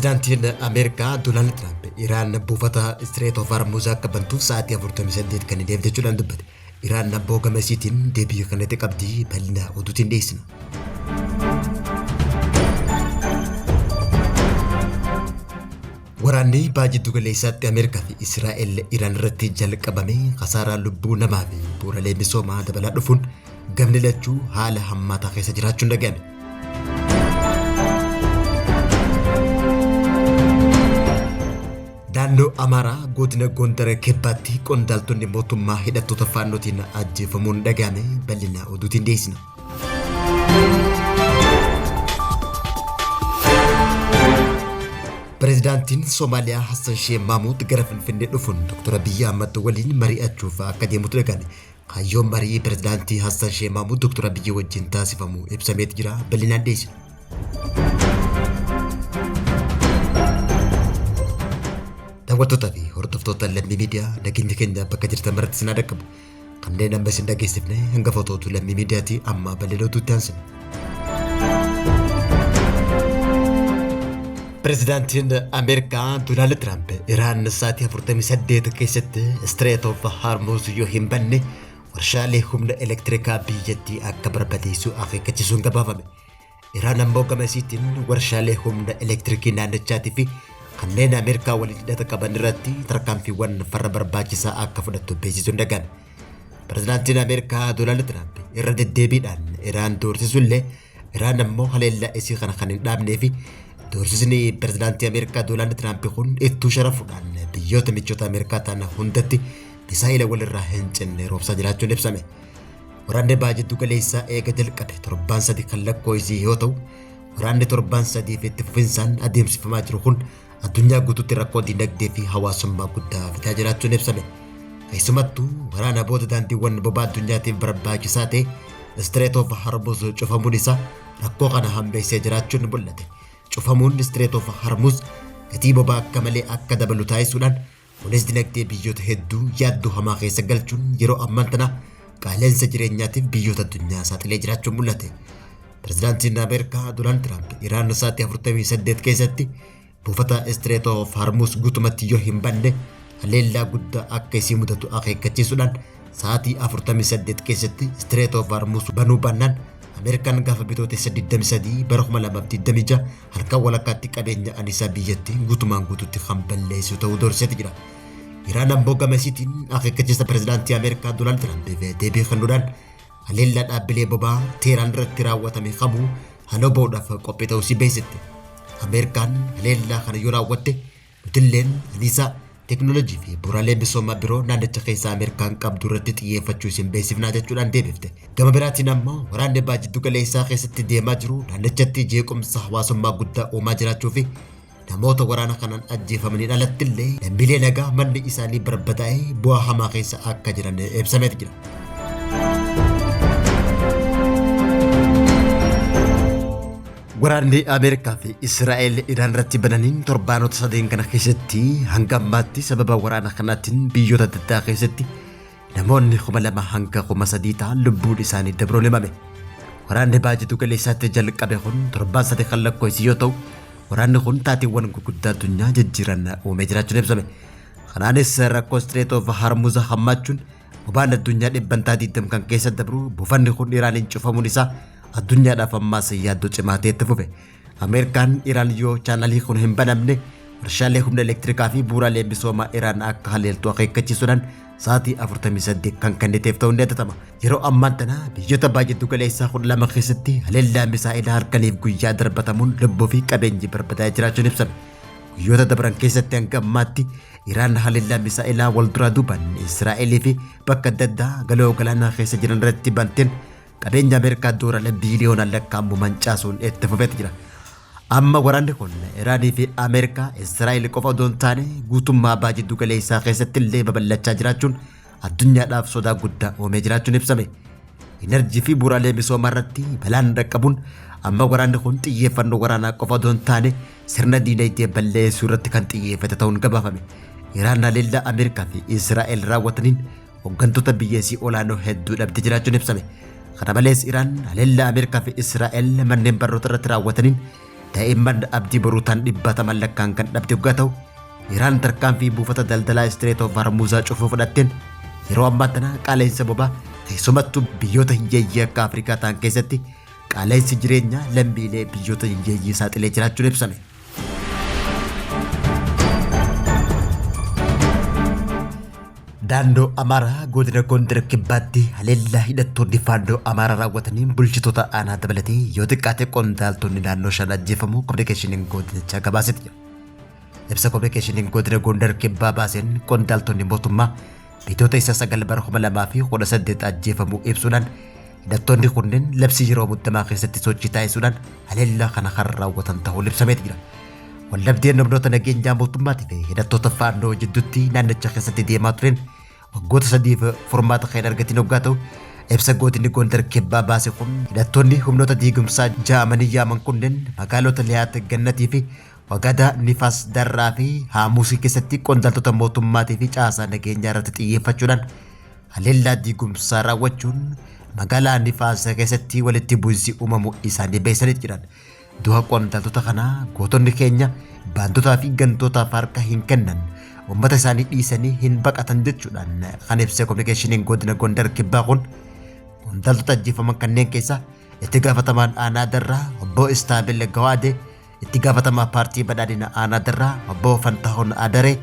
Pireezidaantiin Ameerikaa Doonaald Tiraamp Iraan buufata Strait of Hormuz akka bantuuf sa'aatii 48 kennineef jechuudhaan dubbate. Iraan abboo gama isiitiin deebii kennite qabdi bal'ina oduutiin dhiyeessina. Waraanni baha jiddu galeessaatti Ameerikaa fi Israa'el Iraan irratti jalqabame kasaaraa lubbuu namaa fi bu'uuraalee misoomaa dabalaa dhufuun gamni lachuu haala hammaataa keessa jiraachuun dhaga'ame. Naannoo Amaaraa godina Gondar Kibbaatti qondaaltonni mootummaa hidhattoota faannootiin ajjeefamuun dhaga'ame bal'ina oduutiin dhiyeessina. Pireezidaantiin Somaaliyaa Hassan Sheeh Mahmuud gara Finfinnee dhufuun Dr. Abiyyi Ahmad waliin mari'achuuf akka deemutu dhaga'ame. Kaayyoon marii Pireezidaantii Hassan Sheeh Mahmuud Dr. Abiyyi wajjin taasifamu ibsameet jira. Bal'inaan dhiyeessina. Daawwattootaa fi hordoftoota Lammii Miidiyaa nageenya keenya bakka jirtan maratti isin haa dhaqqabu. Kanneen amma isin dhageessifne hangafoota oduu Lammii Miidiyaati amma bal'ina oduutti aansina. Pireezidaantiin Ameerikaa Doonaald Tiraamp Iraan sa'aatii 48 keessatti Strait of Hormuz yoo hin banne warshaalee humna elektirikaa biyyattii akka barbadeessu akeekkachiisuun gabaafame. Iraan ammoo gama isiitiin warshaalee humna elektirikii naannichaatii fi kanneen Ameerikaa waliin hidhata qaban irratti tarkaanfiiwwan farra barbaachisaa akka fudhattu beeksisuun dhaga'ame. Pirezidaantiin Ameerikaa Doonaald Tiraamp irra deddeebiidhaan Iraan doorsisuullee Iraan ammoo haleellaa isii kana kan hin dhaabnee fi doorsisni pirezidaantii Ameerikaa Doonaald Tiraamp kun ittuu sharafuudhaan biyyoota michoota Ameerikaa ta'an hundatti misaa'ila walirraa hin cinne roobsaa jiraachuun ibsame. Waraanni baha jiddu galeessaa eega jalqabe torbaan sadi kan lakkoofsise yoo ta'u, waraanni torbaan sadiif itti fufinsaan adeemsifamaa jiru kun addunyaa guutuutti rakkoo dinagdee fi hawaasummaa guddaa fidaa jiraachuun ibsame. Keessumattuu waraana booda daandiiwwan boba'aa addunyaatiif barbaachisaa ta'e Strait of Hormuz cufamuun isaa rakkoo kana hammeessee jiraachuun mul'ate. Cufamuun Strait of Hormuz gatii boba'aa akka malee akka dabalu taasisuudhaan Kunis dinagdee biyyoota hedduu yaaddoo hamaa keessa galchuun yeroo ammaan tana qaala'insa jireenyaatiif biyyoota addunyaa saaxilee jiraachuun mul'ate. Pirezidaantiin Ameerikaa Doonaald Tiraamp Iraan sa'aatii 48 keessatti buufata Strait of Hormuz guutumatti yoo hin banne haleellaa guddaa akka isii mudatu akeekkachiisuudhaan sa'aatii 48 keessatti Strait of Hormuz banuu baannaan Ameerikaan gaafa Bitootessa 23 bara 2026 halkan walakkaatti qabeenya anisaa biyyattii guutumaan guututti kan balleessu ta'uu doorseeti jira. Iraan ammoo gama isiitiin akeekkachiisa pirezidaantii Ameerikaa Doonaald Tiraampiif deebii kennuudhaan haleellaa dhaabbilee boba'aa Teeraan irratti raawwatame kamuu haaloo ba'uudhaaf qophii ta'uu isii beeksifte. Ameerikaan haleellaa kana yoo raawwatte Nutilleen anniisaa, teeknooloojii fi bu'uuraalee misoomaa biroo naannicha keessaa Ameerikaan qabdu irratti xiyyeeffachuu isin beeksifnaa jechuudhaan deebifte. Gama biraatiin ammoo waraanni baha jiddu galeessaa keessatti deemaa jiru naannichatti jeequmsa hawaasummaa guddaa uumaa jiraachuu fi namoota waraana kanaan ajjeefamaniin alattillee lammiilee nagaa manni isaanii barbadaa'ee bu'aa hamaa keessa akka jiran ibsameeti jira. Waraanni Ameerikaa fi Israa'el Iraan irratti bananiin torbaanota sadeen kana keessatti hanga ammaatti sababa waraana kanaatiin biyyoota adda addaa keessatti namoonni 2000 hanga 3000 ta'an lubbuun isaanii dabruun himame. Waraanni baha jiddu galeessaatti jalqabe kun torbaan sadi kan lakkoofsi yoo ta'u, waraanni kun taateewwan gurguddaa addunyaa jijjiiran uumee jiraachuun ibsame. Kanaanis rakkoo Strait of Hormuz hammaachuun boba'aan addunyaa dhibbantaa 20 kan keessa dabru buufanni kun Iraaniin cufamuun isaa addunyaadhaaf ammaas yaaddoo cimaa ta'e itti fufe. Ameerikaan Iraan yoo chaanalii kun hin banamne warshaalee humna elektirikaa fi bu'uuraalee misoomaa Iraan akka haleeltu akeekkachiisuudhaan sa'aatii 48 kan kenniteef ta'uun ni yaadatama. Yeroo ammaan tana biyyoota baay'ee giddu galeessaa 12 keessatti haleellaa misaa'ilaa halkaniif guyyaa darbatamuun lubbuu fi qabeenyi barbadaa'ee jiraachuun ibsame. Guyyoota dabran keessatti hanga ammaatti Iraan haleellaa misaa'ilaa wal duraa duubaan Israa'elii fi bakka adda addaa galoo galaanaa keessa jiran irratti banteen qabeenya Ameerikaa doolaara biiliyoonaan lakkaa'amu mancaasuun itti fufeeti jira. Amma waraanni kun Iraanii fi Ameerikaa Israa'el qofa odoo hin taane guutummaa baha jiddu galeessaa keessatti illee babal'achaa jiraachuun addunyaadhaaf sodaa guddaa uumee jiraachuun ibsame. Enerjii fi bu'uuraalee misoomaa irratti balaan dhaqqabuun amma waraanni kun xiyyeeffannoo waraanaa qofa odoo hin taane sirna diinagdee balleessuu irratti kan xiyyeeffate ta'uun gabaafame. Iraan haleellaa Ameerikaa fi Israa'el raawwataniin hooggantoota biyya isii olaanoo hedduu dhabdee jiraachuun ibsame. Kana malees Iraan haleellaa Ameerikaa fi Israa'el manneen barnoota irratti raawwataniin daa'imman abdii boruu ta'an dhibbaataman lakkaa'an kan dhabde yoggaa ta'u, Iraan tarkaanfii buufata daldalaa Strait of Hormuz cufuu fudhatteen yeroo ammaa tana qaala'insa boba'aa keessumattuu biyyoota hiyyeeyyii akka Afrikaa ta'an keessatti qaala'insi jireenyaa lammiilee biyyoota hiyyeeyyii saaxilee jiraachuun ibsame. Naannoo Amaaraa godina Gondar Kibbaatti haleellaa hidhattoonni faannoo Amaaraa raawwataniin bulchitoota aanaa dabalatee yoo xiqqaate qondaaltonni naannoo 5 ajjeefamuu kominikeeshiniin godinichaa gabaasetti jira. Ibsa kominikeeshiniin godina Gondar Kibbaa baaseen qondaaltonni mootummaa bitoota isa 9 bara 2018 ajjeefamuu ibsuudhaan hidhattoonni kunneen labsii yeroo muddamaa keessatti sochii taasisuudhaan haleellaa kana kan raawwatan ta'uun ibsameeti jira. Waldhabdeen humnoota nageenyaa mootummaatii fi hidhattoota faannoo jidduutti naannicha keessatti deemaa tureen waggoota sadiif furmaata kan hin argatin hoggaa ta'u, ibsa godinni Gondar Kibbaa baase kun hidhattoonni humnoota diigumsaa ja'amanii yaaman kunneen magaalota Liyaat Gannatii fi Wagadaa Nifaas Darraa fi Haamuusii keessatti qondaaltota mootummaatii fi caasaa nageenyaa irratti xiyyeeffachuudhaan haleellaa diigumsaa raawwachuun magaalaa Nifaas keessatti walitti bu'insi uumamuu isaanii beeksisanii jiran. Du'a qondaaltota kanaa gootonni keenya baantotaa fi gantootaaf harka hin kennan, uummata isaanii dhiisanii hin baqatan jechuudhaan kan ibse kominikeeshiniin godina Gondar Kibbaa kun qondaaltota ajjeefaman kanneen keessaa itti gaafatamaan aanaa Darraa obbo Istaabil Gawaadee, itti gaafatamaa paartii badhaadhina aanaa Darraa obbo Fantahuun Adaree,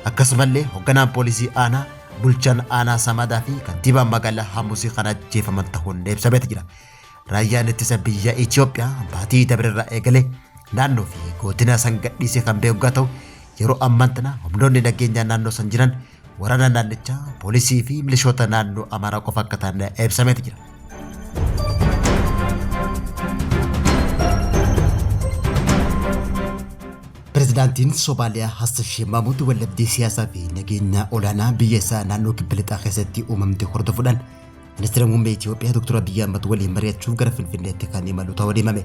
akkasumallee hoogganaan poolisii aanaa, bulchaan aanaa Samadaa fi kantiibaan magaalaa Hamusii kan ajjeefaman ta'uun ibsameeti jira. Raayyaan ittisa biyya Itoophiyaa baatii dabrerraa eegalee naannoo fi godina san gadhiisee kan beeku ta'u, yeroo ammaan tana humnoonni nageenyaa naannoo san jiran waraana naannichaa, poolisii fi milishoota naannoo Amaaraa qofa akka ta'an ibsameeti jira. Pirezidaantiin Somaaliyaa Hassan Sheikh Mahmud waldhabdee siyaasaa fi nageenyaa olaanaa biyya isaa naannoo kibba lixaa keessatti uumamte hordofuudhaan Ministeera Muummee Itoophiyaa Dr. Abiyyi Ahmad waliin mari'achuuf gara Finfinneetti kan imalu ta'uu himame.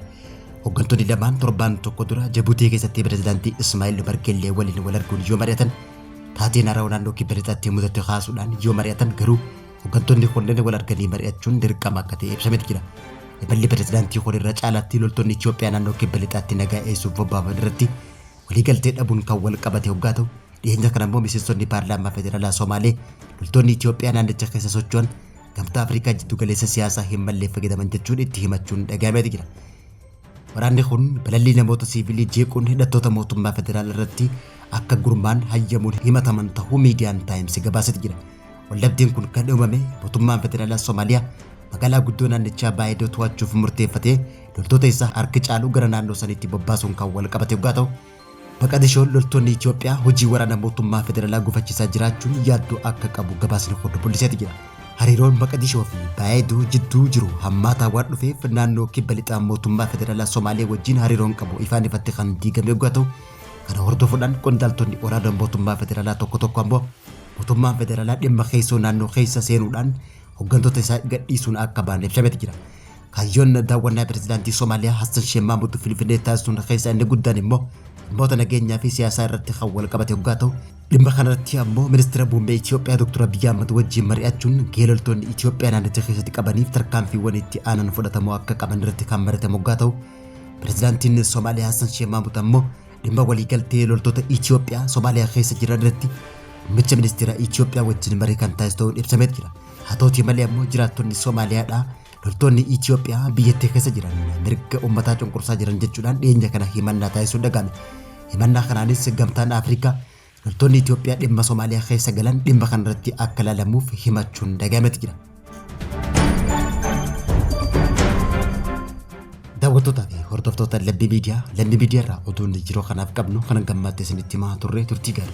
Hooggantoonni lamaan torbaan tokko dura Jibuutii keessatti pirezidaantii Ismaa'il Umar Gellee waliin wal arguun yoo mari'atan, taateen haarawaa naannoo kibba lixaatti mudate kaasuudhaan yoo mari'atan, garuu hooggantoonni kunneen wal arganii mari'achuun dirqama akka ta'e ibsametu jira. Imalli pirezidaantii kun irra caalaatti loltoonni Itoophiyaa naannoo kibba lixaatti nagaa eessuuf bobbaafaman irratti waliigaltee dhabuun kan wal qabate hoggaa ta'u, dhiyeenya kana immoo miseensonni paarlaamaa federaalaa Somaalee loltoonni Itoophiyaa naannicha keessa socho'an gamtaa Afrikaa jiddu galeessa siyaasaa hin malleef fayyadaman jechuun itti himachuun dhagahameeti jira. Waraanni kun balallii namoota siivilii jeequun hidhattoota mootummaa federaalaa irratti akka gurmaan hayyamuun himataman ta'uu miidiyaan Taayimsi gabaaseeti jira. Waldhabdeen kun kan uumame mootummaan federaalaa Somaaliyaa magaalaa guddoo naannichaa Baayidoo to'achuuf murteeffatee loltoota isaa harki caalu gara naannoo saniitti bobbaasuun kan wal qabate yoggaa ta'u, Maqadishoon loltoonni Itoophiyaa hojii waraana mootummaa federaalaa gufachiisaa jiraachuun yaaddoo akka qabu gabaasni kun mul'iseeti jira. Hariiroon Maqadishoo fi Baayidoo jidduu jiru hammaataa waan dhufeef naannoo kibba lixaa mootummaa federaalaa Somaalee wajjin hariiroon qabu ifaan ifatti kan diigame yoggaa ta'u, kana hordofuudhaan qondaaltonni olaanoon mootummaa federaalaa tokko tokko ammoo mootummaan federaalaa dhimma keessoo naannoo keessa seenuudhaan hooggantoota isaa gadhiisuun akka ba'an ibsameeti jira. Kaayyoon daawwannaa pirezidaantii Somaaliyaa Hassan Sheikh Mahmud Finfinnee taasisuun keessaa inni guddaan immoo dhimmoota nageenyaa fi siyaasaa irratti kan wal qabate yoggaa ta'u, dhimma kanarratti ammoo ministeera muummee Itoophiyaa Dr. Abiyyi Ahmad wajjin mari'achuun gahee loltoonni Itoophiyaa naannicha keessatti qabaniif tarkaanfiiwwan itti aanan fudhatamuu akka qaban irratti kan mari'atamu yoggaa ta'u, pirezidaantiin Somaaliyaa Hassan Sheikh Mahmud ammoo dhimma waliigaltee loltoota Itoophiyaa Somaaliyaa keessa jiran irratti muummicha ministeera Itoophiyaa wajjin marii kan taasisu ta'uun ibsamee jira. Haa ta'utii malee ammoo jiraattonni Somaaliyaadhaa loltoonni Itoophiyaa biyyattii keessa jiran mirga uummataa cunqursaa jiran jechuudhaan dhiyeenya kana himannaa taasisuun dhaga'ame. Himannaa kanaanis gamtaan Afrikaa loltoonni Itoophiyaa dhimma Somaaliyaa keessa galan dhimma kanarratti akka ilaalamuuf himachuun dhaga'ameeti jira. Daawwattootaa fi hordoftoota Lammii Miidiyaa, Lammii Miidiyaa irraa oduun yeroo kanaaf qabnu kan gammaatti isinitti himaa turre. Turtii gaarii.